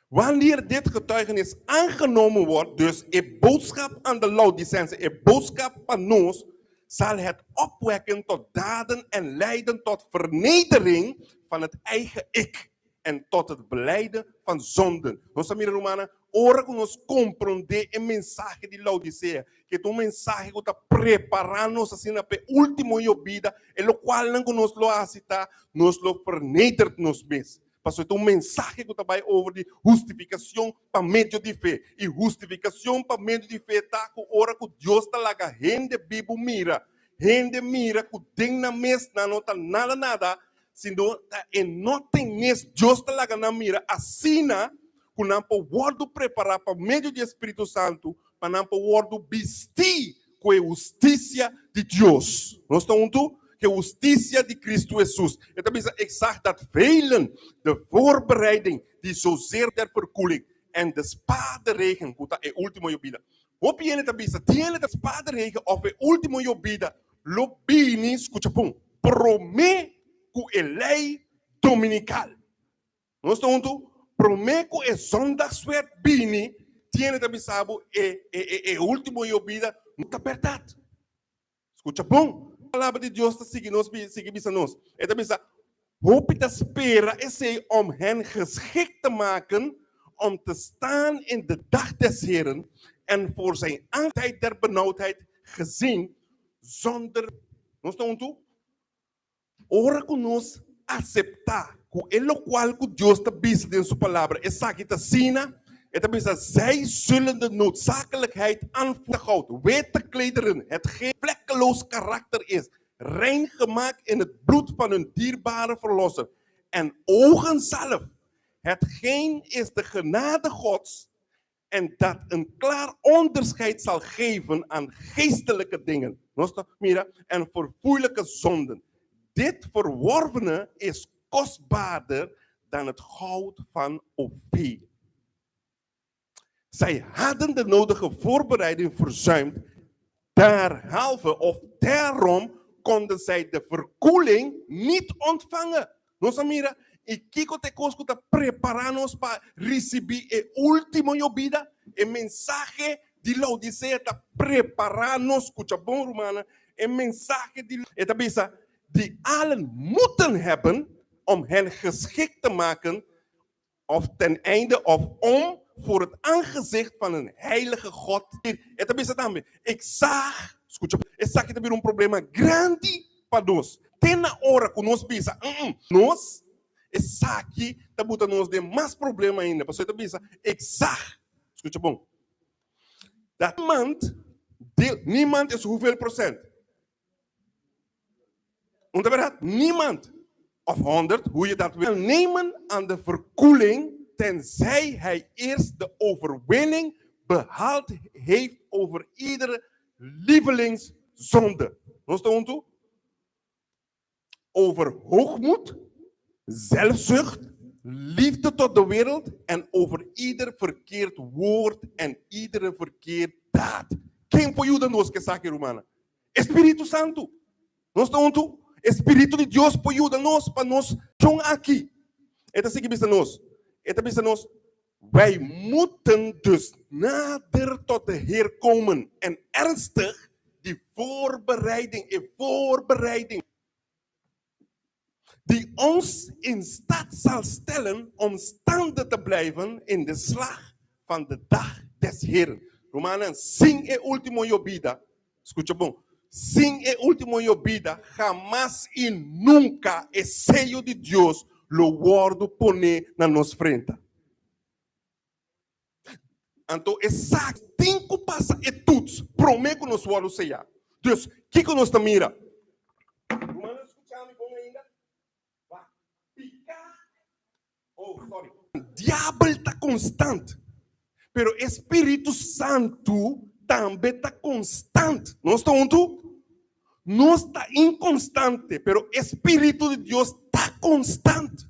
Wanneer dit getuigenis aangenomen wordt, dus e boodschap aan de Laodicensen, e boodschap pa nos, zal het opwekken tot daden en leiden tot vernedering van het eigen ik en tot het belijden van zonden. Nos ta mira, rumannan, ora ku nos komprondé e mensahe di Laodisea, ke ta un mensahe ku ta prepará nos asina pa e último yobida, e lokualnan ku nos lo hasi ta, nos lo vernederd nos mes. Pasobra e ta un mensahe ku ta bai over di hustifikashon pa medio di fe. I hustifikashon pa medio di fe ta ku ora ku Dios ta laga hende bibu mira, hende mira ku den nan mes nan no ta nada nada, sino ta e nothingness Dios ta laga nan mira asina ku nan por wòrdu prepará pa medio di e Spiritu Santu pa nan por wòrdu bistí ku e hustisia di Dios. Nos ta huntu? Ku e hustisia di Kristu Hesus. E ta bisa, Ik zag dat velen de voorbereiding die zozeer der verkoeling en de spaderegen, ku ta e último yobida. Hopi hende ta bisa, Tin hende ta spaderegen òf e último yobida lo bini, skucha bon, promé ku e lei dominikal. Nos ta huntu? Promé ku e zondagswet bini, tiene ta bisa bo e e e e último yobida no ta bèrdat. Skucha bon, Palabra di Dios ta sigui nos sigui bisa nos. E ta bisa, Hopi ta spera esei om hen geschikt te maken om te staan in de dag des Heren en voor zijn tijd der benauwdheid gezien zonder. Nos ta huntu? Ora ku nos aseptá ku e lokual ku Dios ta bisa den su Palabra esaki ta asina, e ta bisa, Zij zullen de noodzakelijkheid aanvoelen goud, witte klederen, hetgeen vlekkeloos karakter is, rein gemaakt in het bloed van hun dierbare Verlosser, en ogenzalf, hetgeen is de genade Gods, en dat een klaar onderscheid zal geven aan geestelijke dingen. Nos ta mira, en verfoeilijke zonden. Dit verworvene is kostbaarder dan het goud van Ophir. Zij hadden de nodige voorbereiding verzuimd, derhalve of daarom konden zij de verkoeling niet ontvangen. Nos a mira i kiko ta e kos ku ta prepará nos pa risibí e último yobida? E mensahe di Laodisea ta prepará nos. Skucha bon, rumannan, e mensahe di. E ta bisa, Die allen moeten hebben om hen geschikt te maken of ten einde of om voor het aangezicht van een heilige God. E ta bisa tambe, Ik zag, skucha, esaki ta bira un problema grandi pa nos. Te na ora ku nos bisa, mm, nos, esaki ta buta nos den mas problema ainda. Pasobra e ta bisa, Ik zag, skucha bon, dat niemand, deel, niemand is hoeveel procent? Un ta berdad? Niemand, of 100, hoe je dat wil, nemen aan de verkoeling tenzij hij eerst de overwinning behaald heeft over iedere lievelingszonde. Nos ta huntu? Over hoogmoed, zelfzucht, liefde tot de wereld en over ieder verkeerd woord en iedere verkeerd daad. Ken por yuda nos ku esaki, rumannan? E Spiritu Santu. Nos ta huntu? E Spiritu di Dios por yuda nos pa nos shon aki. E ta sigui bisa nos, e ta bisa nos, Wij moeten dus nader tot de Heer komen en ernstig die voorbereiding, e voorbereiding, die ons in staat zal stellen om staande te blijven in de slag van de dag des Heeren. Rumannan, sin e ultimo yobida, skucha bon, sin e ultimo yobida, hamas i nunka e seyo di Dios lo wòrdu poné na nos frenta. Anto esaki tin ku pasa e tuts promé ku nos wòrdu seyá. Dus, kiko nos ta mira? Rumannan, skucha mi bon ainda? Wak, piká, oh, sorry. Diabel ta konstant, pero e Spiritu Santu tambe ta konstant. Nos ta huntu? Nos ta inkonstante, pero e Spiritu di Dios ta konstant.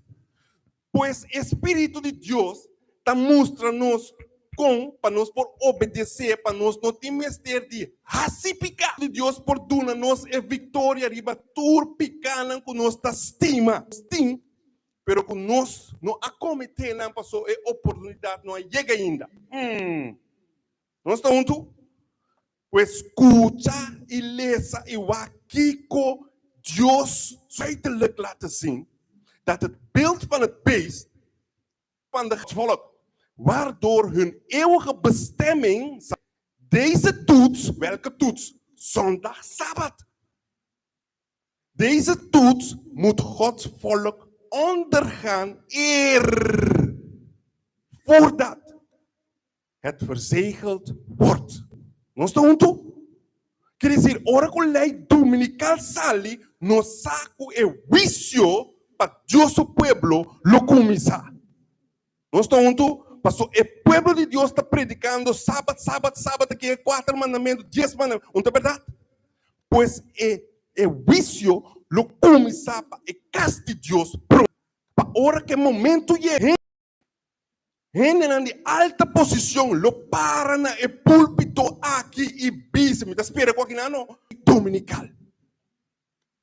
Pues e Spiritu di Dios ta mustra nos kon pa nos por obedesé, pa nos no tin mester di hasi piká. Di Dios por duna nos e viktoria riba tur pikánan ku nos ta stima. Nos tin, pero ku nos no a kometé nan pasobra e oportunidat no a yega ainda. Nos ta huntu? Pues skucha i lesa i wak kiko Dios duidelijk laten zien dat het beeld van het beest van de volk, waardoor hun eeuwige bestemming zal Deze toets, welke toets? Zondag, Sabbat. Deze toets moet Gods volk ondergaan eer voordat het verzegeld wordt. Nos ta huntu? Quiere decir, ora cu ley dominical sali, nos sa cu e huicio pa Dios su pueblo lo cuminsa. Nos ta huntu? Paso e pueblo di Dios ta predicando Sabat, Sabat, Sabat, aki e cuater mandamento, dies mandamento. Un ta berdad? Pues e e huicio lo cuminsa pa e cas di Dios prome. Pa ora cu e momento yega, Hendenan di alta posicion lo para na e pulpito aki i bisa, mi ta spera cu akinan no dominical.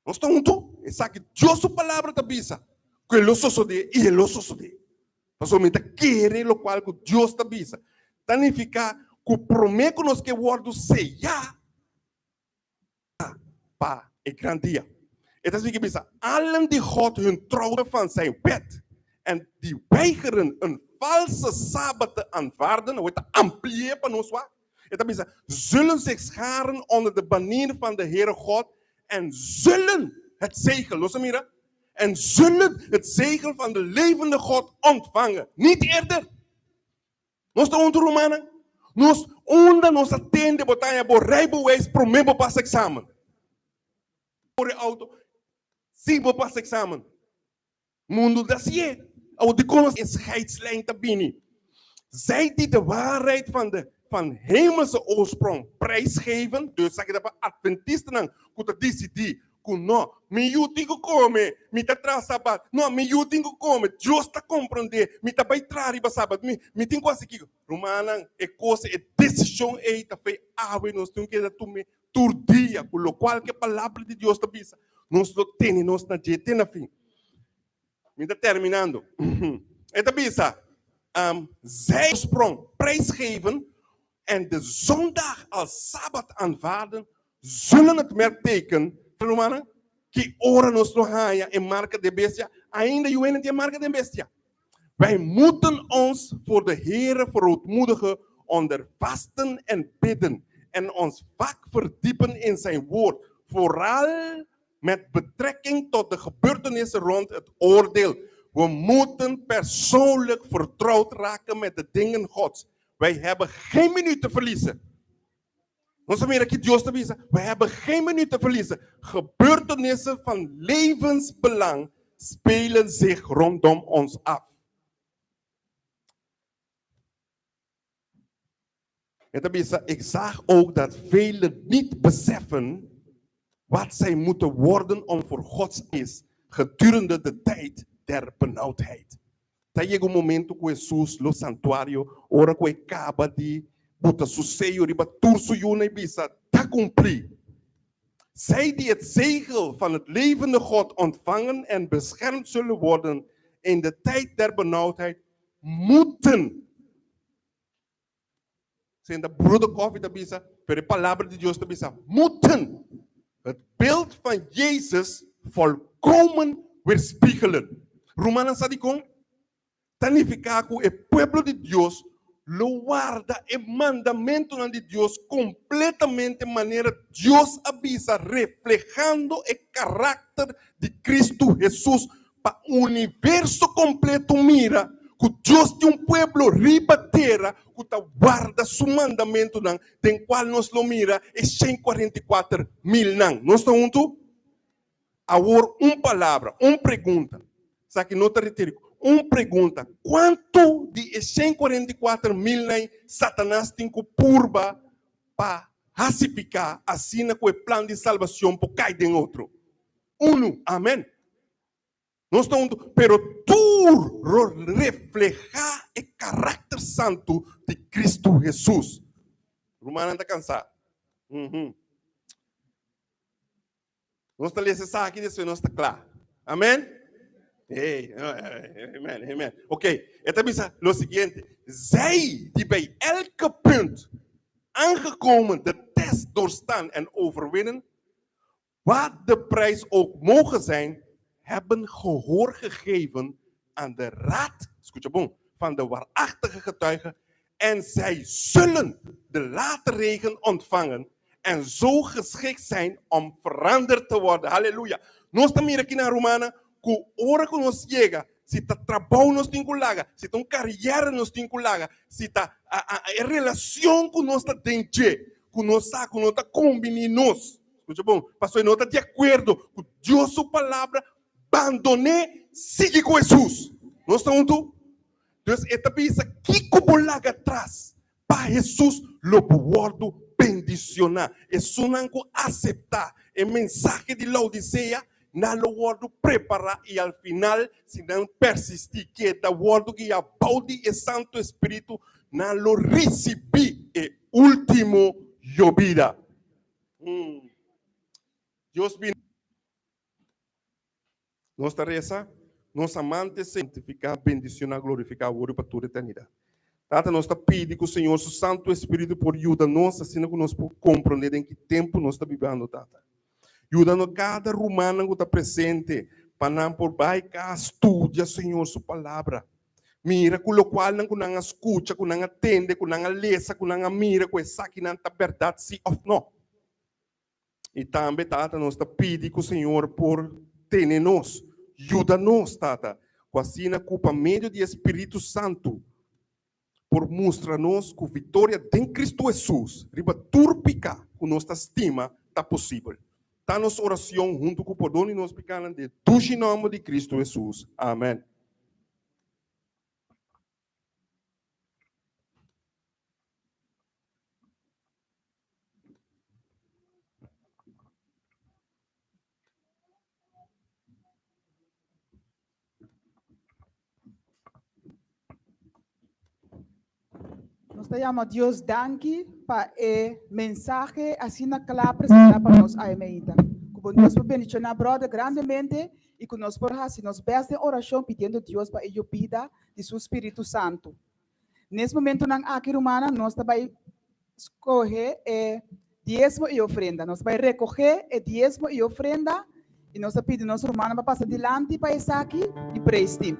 Nos ta huntu? Esaki Dios su palabra ta bisa cu e lo sosode i e lo sosode. Pasobra mi ta kere lokual ku Dios ta bisa. Ta nifiká ku promé ku nos ke wòrdu seyá pa e gran dia. E ta sigui bisa, Allen die God hun trouw van zijn wet en die weigeren een valse sabbat te aanvaarden, nou e ta ampli'é pa nos wak. E ta bisa, zullen zich scharen onder de banier van de Heere God en zullen het zegel, nos a mira? En zullen het zegel van de levende God ontvangen. Niet eerder. Nos ta huntu rumannan? Nos, unda nos a tende bo ta haña bo rijbewijs promé bo pasa examen? Kore auto si bo pasa examen. Mundu ta hasié. Awor dikon nos e scheidslijn ta bini? Zij die de waarheid van de van hemelse oorsprong prijsgeven, dus esaki ta pa adventistanan ku ta disidí ku no, mi yu tin ku kome, mi ta traha sabat, no, mi yu tin ku kome, Dios ta komprondé, mi ta bai traha riba sabat, mi mi tin ku hasi kiko. Rumannan, e kos, e desishon ei ta fei awe, nos tin ku keda tum'é tur dia, ku lokual ku e Palabra di Dios ta bisa, nos lo tene nos na dje te na fin. Mi ta terminando. E ta bisa, Zij oorsprong prijsgeven en de zondag als sabbat aanvaarden, zullen het merkteken, rumannan, ki ora nos lo haña e marka di e bestia? Ainda yu hende tin e marka di e bestia. Wij moeten ons voor de Heere verootmoedigen onder vasten en bidden en ons vak verdiepen in zijn woord, vooral met betrekking tot de gebeurtenissen rond het oordeel. We moeten persoonlijk vertrouwd raken met de dingen Gods. Wij hebben geen minuut te verliezen. Nos a mira ki Dios ta bisa, We hebben geen minuut te verliezen. Gebeurtenissen van levensbelang spelen zich rondom ons af. E ta bisa, Ik zag ook dat velen niet beseffen wat zij moeten worden om voor Gods is gedurende de tijd der benauwdheid. Ta yega un momento ku Hesus lo santuario ora ku e kaba di buta su seyo riba tur su yunan i bisa, Ta kumplí! Zij die het zegel van het levende God ontvangen en beschermd zullen worden in de tijd der benauwdheid, moeten. Senta Broeder Coffee ta bisa, pero e palabra di Dios ta bisa, moeten het beeld van Jezus volkomen weerspiegelen. Rumannan sa dikon? Ta nifiká ku e pueblo di Dios lo warda e mandamentunan di Dios kompletamente manera Dios a bisa, reflehando e karakter di Kristu Hesus pa universo kompleto mira ku Dios tin un pueblo riba tera ku ta warda su mandamentunan, den kual nos lo mira e 144 milnan. Nos ta huntu? Awor un palabra, un pregunta. Esaki no ta retoriko. Un pregunta, kuantu di e 144 milnan Satanas tin ku purba pa hasi piká asina ku e plan di salbacion por kai den otro? Unu. Amen. Nos ta huntu, pero tur lo reflehá e karakter santu di Kristu Hesus. Rumannan ta kansá. Nos ta lesa esaki, despues nos ta kla. Amen? Hey, amen, amen. Ok, e ta bisa lo siguiente. Zij die bij elke punt aangekomen de test doorstaan en overwinnen, Wat de prijs ook moge zijn, hebben gehoor gegeven aan de raad, skucha bon, van de waarachtige getuigen en zij zullen de late regen ontvangen en zo geschikt zijn om veranderd te worden. Halleluja! Nos ta mira aki na Romana ku ora ku nos yega, si ta trabou nos tin ku laga, si ta un kariera nos tin ku laga, si ta e relacion ku nos ta den dje, ku nos sa ku no ta kombiní nos. Skucha bon, pasobra no ta di akuerdo ku Dios su palabra, bandoné, sigui ku Hesus. Nos ta huntu? Dus e ta bisa, kiko bo laga atras pa Hesus lo bo wòrdu bendisioná. Esunnan ku aseptá e mensahe di Laodisea, nan lo wòrdu prepará i al final, si nan persistí keda wòrdu guiá bou di e Santu Espíritu, nan lo risibí e último yobida. Dios bini. Nos ta resa. Nos amante santifiká, bendishoná, glorifiká awor i pa tur eternidat. Tata, nos ta pidi ku Señor su Santu Espíritu por yuda nos asina ku nos por komprondé den ki tempu nos ta bibando, Tata. Yuda nos kada rumannan ku ta presente pa nan por bai kas studia Señor su Palabra. Mira ku lokualnan ku nan a skucha, ku nan a tende, ku nan a lesa, ku nan a mira ku esakinan ta bèrdat si òf no. I tambe, Tata, nos ta pidi ku Señor por tene nos, yuda nos, Tata, ku asina ku pa medio di e Spiritu Santu por mustra nos ku viktoria den Kristu Hesus riba tur piká ku nos ta stima ta posibel. Ta nos oracion huntu ku pordon di nos pikánan den e dushi nòmber di Kristu Hesus. Amen. Nos ta yama Dios danki pa e mensahe asina kla presentá pa nos awe meinta. Ku bon Dios por bendishoná bròder grandemente i ku nos por hasi nos bèst den orashon pidiendo Dios pa e yobida di su Spiritu Santu. Nes momentunan aki rumannan nos ta bai skohe e diesmo i ofrenda. Nos ta bai rekohé e diesmo i ofrenda i nos ta pidi nos rumannan pa pasa dilanti pa esaki i praise team.